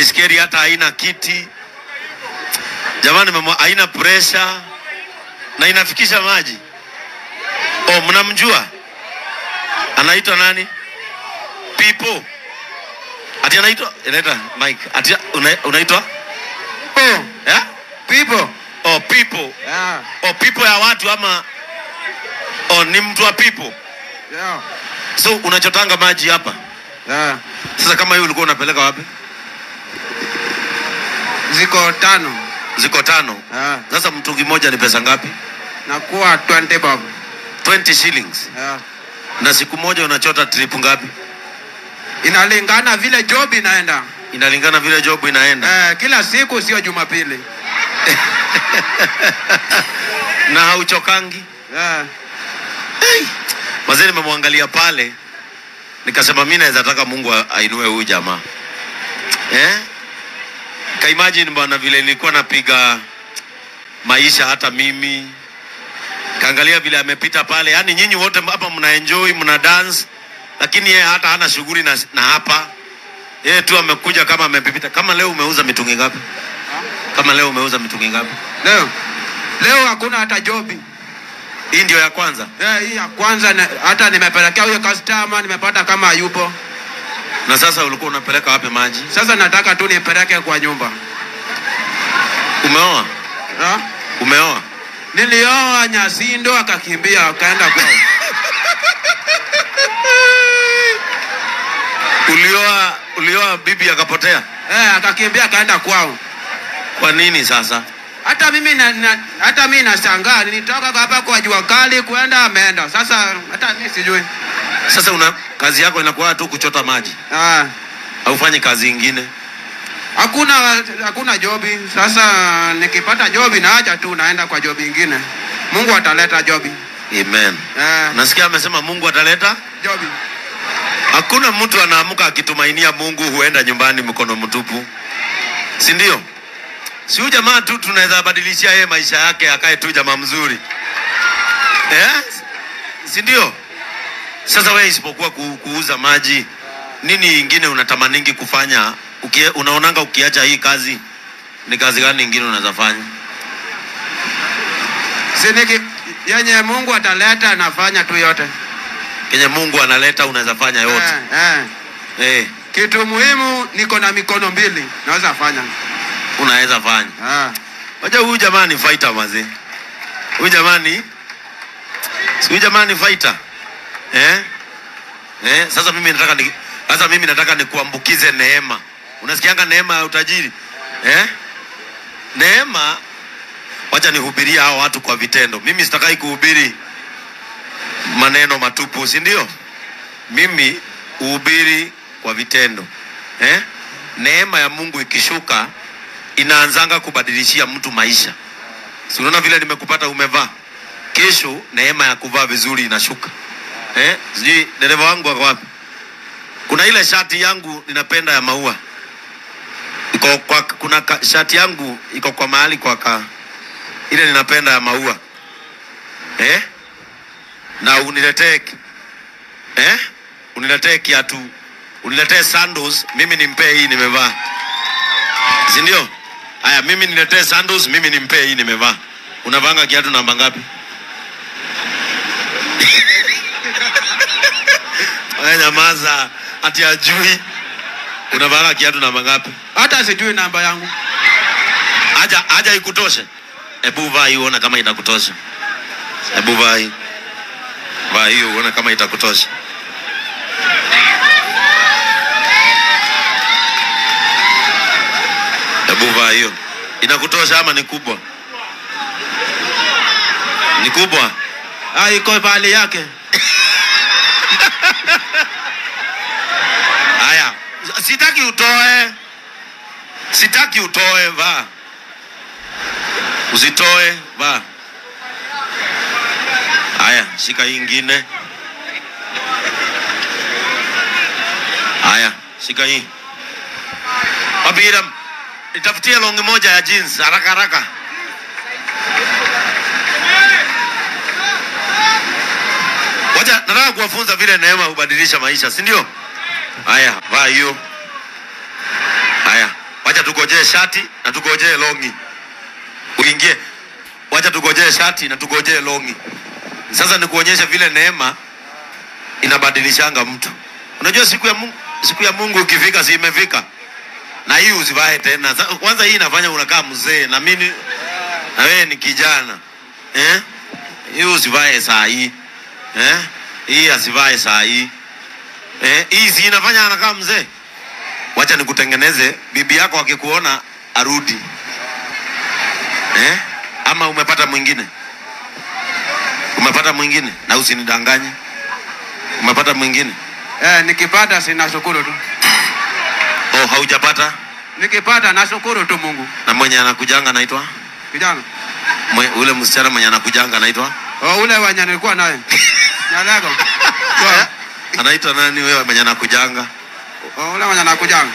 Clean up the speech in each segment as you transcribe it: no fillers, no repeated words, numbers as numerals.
Baiskeli hata haina kiti. Jamani, haina pressure na inafikisha maji. Oh, mnamjua? Anaitwa nani? People. Ati anaitwa? Inaitwa Mike. Ati unaitwa? People. Yeah? People. Oh, people. Yeah. Oh, people ya watu ama oh, ni mtu wa people. Yeah. So unachotanga maji hapa? Yeah. Sasa kama hiyo ulikuwa unapeleka wapi? Ziko 5. Ziko 5. Yeah. Sasa mtungi moja ni pesa ngapi? Nakuwa 20 bob. 20 shillings. Yeah. Na siku moja unachota trip ngapi? Inalingana vile job inaenda. Inalingana vile job inaenda. Kila siku sio Jumapili. Na hauchokangi? Yeah. Hey. Wazee nimemwangalia pale nikasema mimi naweza taka Mungu ainue huyu jamaa. Eh? Ka imagine bwana vile nilikuwa napiga maisha hata mimi. Kaangalia vile amepita pale. Yaani nyinyi wote hapa mna enjoy, mna dance, lakini yeye hata hana shughuli na hapa. Yeye tu amekuja kama amepita. Kama leo umeuza mitungi ngapi? Kama leo umeuza mitungi ngapi? Leo. Leo hakuna hata jobi. Hii ndio ya kwanza? Hii ya kwanza hata nimepelekea huyo customer, nimepata kama yupo. Na sasa ulikuwa unapeleka wapi maji? Sasa nataka tu nipeleke kwa nyumba. Umeoa? Ha? Umeoa? Nilioa Nyasindo akakimbia akaenda kwao. Ulioa bibi akapotea? Akakimbia akaenda kwao. Kwa nini sasa? Hata mimi hata mimi nashangaa, nilitoka hapa kwa jua kali kwenda ameenda. Sasa hata mimi sijui. Sasa una kazi yako inakuwa tu kuchota maji? Ah. Haufanyi kazi nyingine? Hakuna jobi. Sasa nikipata jobi naacha tu naenda kwa jobi nyingine. Mungu ataleta jobi. Amen. Nasikia amesema Mungu ataleta jobi. Hakuna mtu anaamuka akitumainia Mungu huenda nyumbani mkono mtupu. Si ndio? Si huyu jamaa tu tunaweza badilishia yeye maisha yake akae tu jamaa mzuri. Eh? Si ndio? Sasa wewe isipokuwa kuuza maji, nini ingine unatamaningi kufanya? Unaonanga ukiacha hii kazi ni kazi gani nyingine unaweza fanya? Si yenye Mungu ataleta nafanya tu yote. Yenye Mungu analeta unaweza fanya yote. Kitu muhimu niko na mikono mbili, naweza fanya. Unaweza fanya. Wacha huyu jamaa ni fighter mazee. Huyu jamaa ni si huyu jamaa ni fighter. Eh? Sasa mimi nataka nikuambukize neema. Unasikianga neema ya utajiri? Eh? Neema, wacha nihubirie hao watu kwa vitendo. Mimi sitakai kuhubiri maneno matupu, si ndio? Mimi huhubiri kwa vitendo. Eh? Neema ya Mungu ikishuka inaanzanga kubadilishia mtu maisha. Si unaona vile nimekupata umevaa? Kesho neema ya kuvaa vizuri inashuka. Eh? Sijui dereva wangu ako wapi? Kuna ile shati yangu ninapenda ya maua. Iko kwa, kuna shati yangu iko kwa mahali kwa ka, ile ninapenda ya maua. Eh? Na uniletee eh? Uniletee kiatu, uniletee sandals, mimi nimpe hii nimevaa. Si ndio? Aya, mimi niletee sandals, mimi nimpe hii nimevaa. Unavanga kiatu namba ngapi? Wewe nyamaza, ati ajui. Unavanga kiatu namba ngapi? Hata sijui namba yangu. Aja ikutoshe. Hebu vaa hiyo uone kama itakutosha. Hebu vaa hii. Vaa hiyo uone kama itakutosha. Hebu vaa hiyo. Inakutosha ama ni kubwa? Ni kubwa? Ah, iko pale yake. Haya, sitaki utoe. Sitaki utoe, vaa. Usitoe, vaa. Haya, shika hii ingine. Haya, shika hii. Abira, nitafutie longi moja ya jeans haraka haraka. Wacha nataka kuwafunza vile neema hubadilisha maisha, si ndio? Haya, vaa hiyo. Haya. tugojee shati na tugojee longi. Uingie. Wacha tugojee shati na tugojee longi. Sasa nikuonyeshe vile neema inabadilishanga mtu. Unajua siku ya Mungu ikifika, si imefika. Na hii usivae tena. Kwanza hii inafanya unakaa mzee na mimi na wewe ni kijana. Eh? Hii usivae saa hii. Eh? Hii asivae saa hii. Eh, hii si inafanya anakaa mzee. Wacha nikutengeneze, bibi yako akikuona arudi. Eh? Ama umepata mwingine? Umepata mwingine? Na usinidanganye. Umepata mwingine? Eh, nikipata sinashukuru tu. Oh, haujapata? Nikipata nashukuru tu Mungu. Na mwenye anakujanga anaitwa? Kijana. Ule msichana mwenye anakujanga anaitwa? Oh, ule wenye nilikuwa naye. Nyalego. Anaitwa nani wewe mwenye anakujanga? Oh, ule mwenye anakujanga.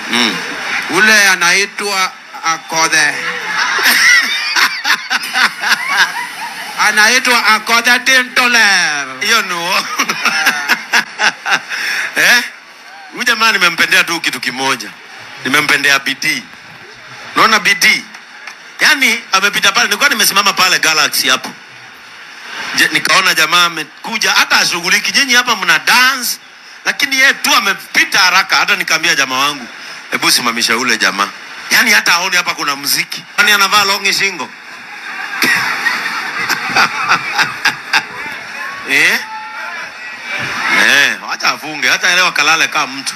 Ule anaitwa Akodhe. Anaitwa Akodhe Tintoler. Hiyo ni uongo. Eh? Huyu jamaa nimempendea tu kitu kimoja. Nimempendea bidii. Unaona bidii? Yaani amepita pale, nilikuwa nimesimama pale Galaxy hapo. Nikaona jamaa amekuja hata ashughuliki. Nyinyi hapa mna dance, lakini yeye tu amepita haraka. Hata nikamwambia jamaa wangu, hebu simamisha ule jamaa. Yaani hata aone hapa kuna muziki. Yaani anavaa longi shingo. Eh? Eh, acha afunge, hata elewa kalale kama mtu.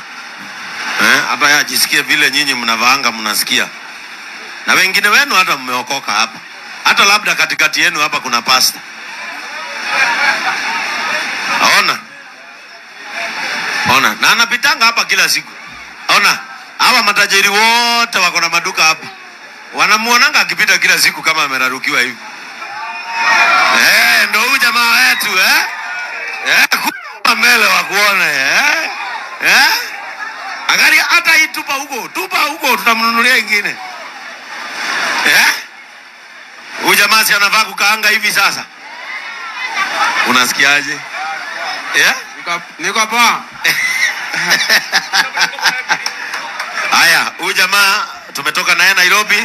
Eh, hata yeye ajisikie vile nyinyi mnavaanga mnasikia. Na wengine wenu hata mmeokoka hapa. Hata labda katikati yenu hapa kuna pastor. Ona. Ona, na anapitanga hapa kila siku. Ona, hawa matajiri wote wako na maduka hapa. Wanamuonanga akipita kila siku kama amerarukiwa hivi. Eh, ndio huyu jamaa wetu eh? Eh, kuwa mbele wa kuona eh? Eh? Angalia hata hii tupa huko tutamnunulia ingine. Eh? Huyu jamaa si anavaa kukaanga hivi sasa. Unasikiaje? Eh? Niko poa. Haya, huyu jamaa tumetoka naye Nairobi,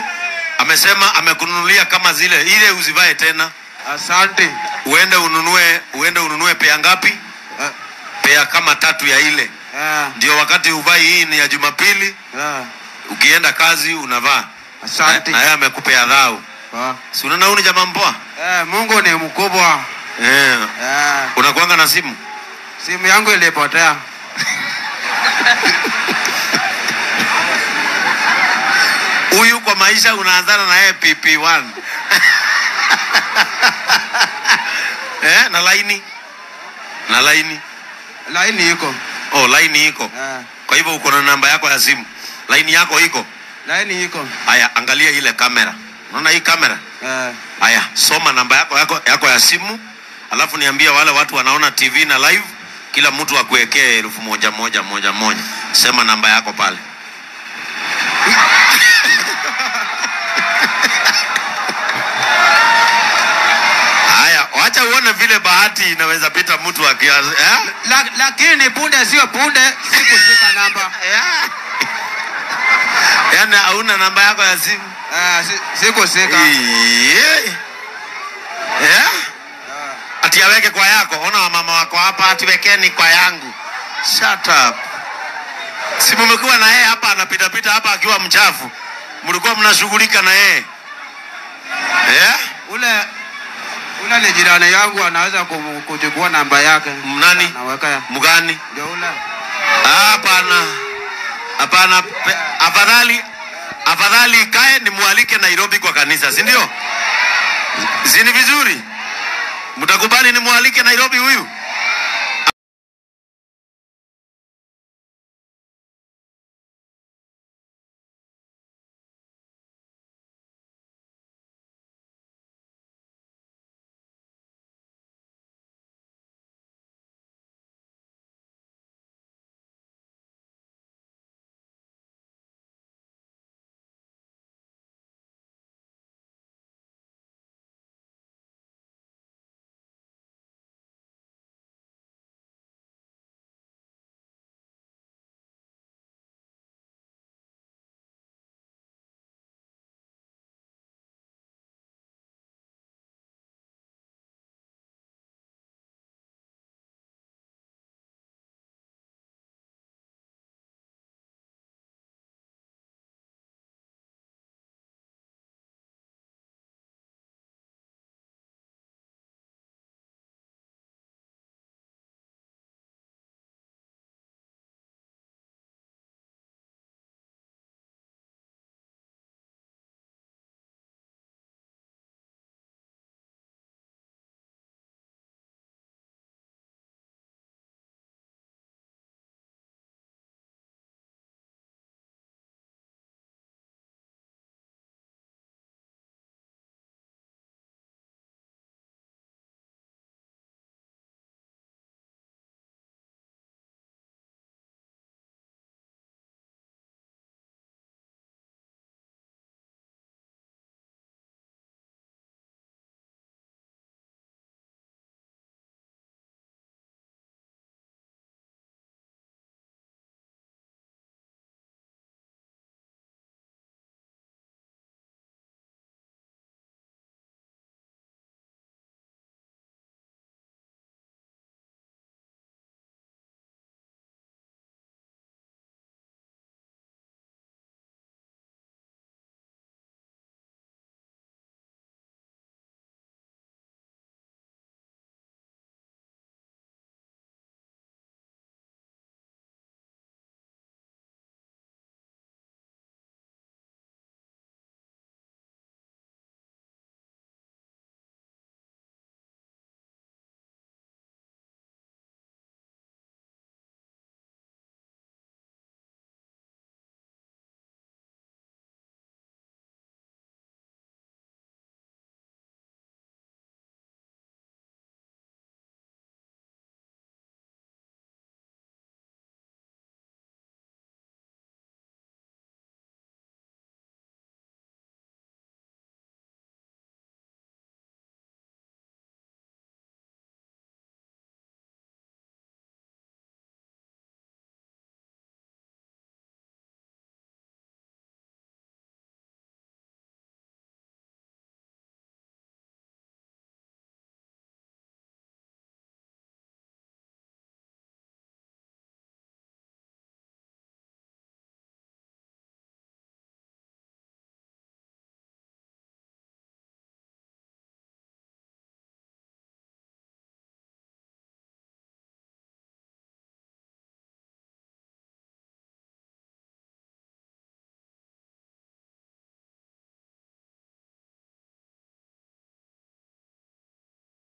amesema amekununulia kama zile ile usivae tena. Asante. Uende ununue pea ngapi? Pea kama 3 ya ile. Ndio wakati uvai hii ni ya Jumapili. Ukienda kazi unavaa. Asante. Na yeye amekupea dhao. Si unaona huyu ni jamaa mpoa? Eh, Mungu ni mkubwa. Eh. Unakuanga na simu? Simu yangu ilipotea. Huyu kwa maisha unaanzana na yeye PP1. Eh, na laini? Na laini? Laini iko. Oh, laini iko. Kwa hivyo uko na namba yako ya simu. Laini yako iko? Laini iko. Haya, angalia ile kamera. Unaona hii kamera? Haya, soma namba yako ya simu. Alafu niambie wale watu wanaona TV na live, kila mtu akuwekee 1000 moja moja moja. Sema namba yako pale. Haya, wacha uone vile bahati inaweza pita mtu akia, eh? Lakini punde sio punde, sikushika namba. Yaani hauna namba yako ya simu? Sikushika. Eh? Ati aweke kwa yako. Ona wamama wako hapa, ati wekeni kwa yangu. Shut up. Si mmekuwa na yeye hapa anapita pita hapa akiwa mchafu. Mlikuwa mnashughulika na yeye. Eh? Ule ni jirani yangu, anaweza kuchukua namba yake. Nani? Naweka. Mgani? Ndio ule. Hapana. Hapana, afadhali kae nimualike Nairobi kwa kanisa, si ndio? Si ni vizuri? Mtakubali nimualike Nairobi huyu?